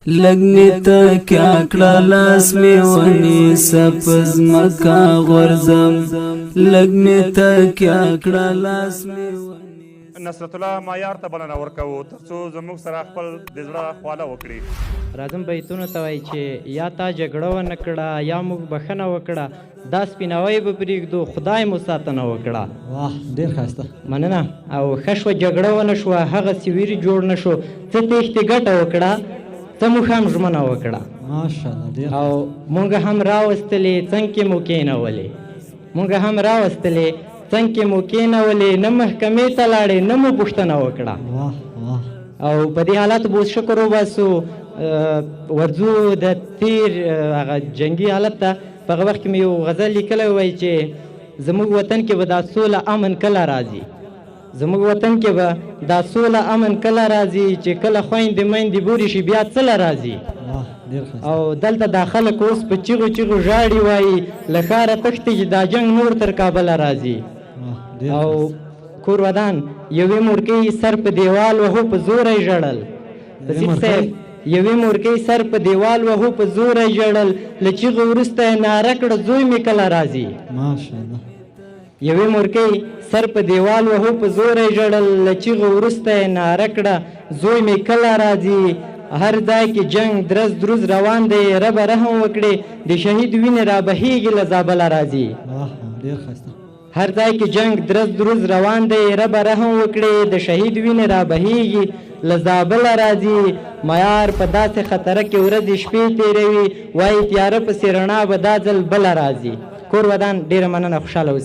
لږ مې تکیه کړه، لاس مې ونیسه، په ځمکه غورځم. لږ مې تکیه کړه، لاس مې ونیسه. نصرت الله مایار ته بلنه ورکوو ترڅو زموږ سره خپل د زړه خواله وکړي. راځم بیتونو ته. وایي چې یا تا جګړه ونه کړه یا موږ بښنه وکړه، دا سپیناوی به پرېږدو، خدای مو ساتنه وکړه. واه، ډېر ښایسته. مننه. او ښه شوه جګړه ونه شوه، هغسې ویر جوړ نه شو، څه تېښتې ګټه وکړه، څه موږ هم ژمنه وکړه. ماشاءالله، ډېر. او مونږ هم راوستلې، څنګه کې مو کېنولې، مونږ هم راوستلې، څنګه کې مو کېنولې، نه محکمې ته لاړې، نه مو پوښتنه وکړه. واه واه. او په دې حالاتو به اوس شکر وباسو. ورځو د تیر هغه جنګي حالت ته. په هغه وخت کې مې یو غزل لیکلی، وایي چې زموږ وطن کې به دا سوله امن کله راځي، زموږ وطن کې به دا سوله امن کله راځي، چې کله خویندې میندې بورې شي بیا څله راځي. واه، ډېر ښایسته. او دلته دا خلک اوس په چیغو چیغو ژاړي، وایي له ښاره تښتي چې دا جنګ نور تر کابله راځي. واه، ډېر او ښایسته. کور ودان. یوې مورکۍ سر په دیوال وهو، په زوره یې ژړل. بصیر مورکۍ؟ صاحب، یوې مورکۍ سر په دیوال وهو، په زوره یې ژړل، له چیغو وروسته یې ناره کړه، زوی مې کله راځي. ماشاءالله. یوې مورکۍ سر په دیوال وهو، په زوره یې ژړل، له چیغو وروسته یې ناره کړه، زوی مې کله راځي. هر ځای کې جنګ درز دروز روان دی، ربه رحم وکړي، د شهید وینې را بهیږي، له زابله راځي. واه، ډېر ښایسته. هر ځای کې جنګ درز دروز روان دی، ربه رحم وکړي، د شهید وینې را بهیږي، له زابله راځي. معیار په داسې خطره کې ورځې شپې تېروي، وایي تیاره پسې رڼا به دا ځل بله راځي. کور ودان، ډېره مننه، خوشحاله اوسئ.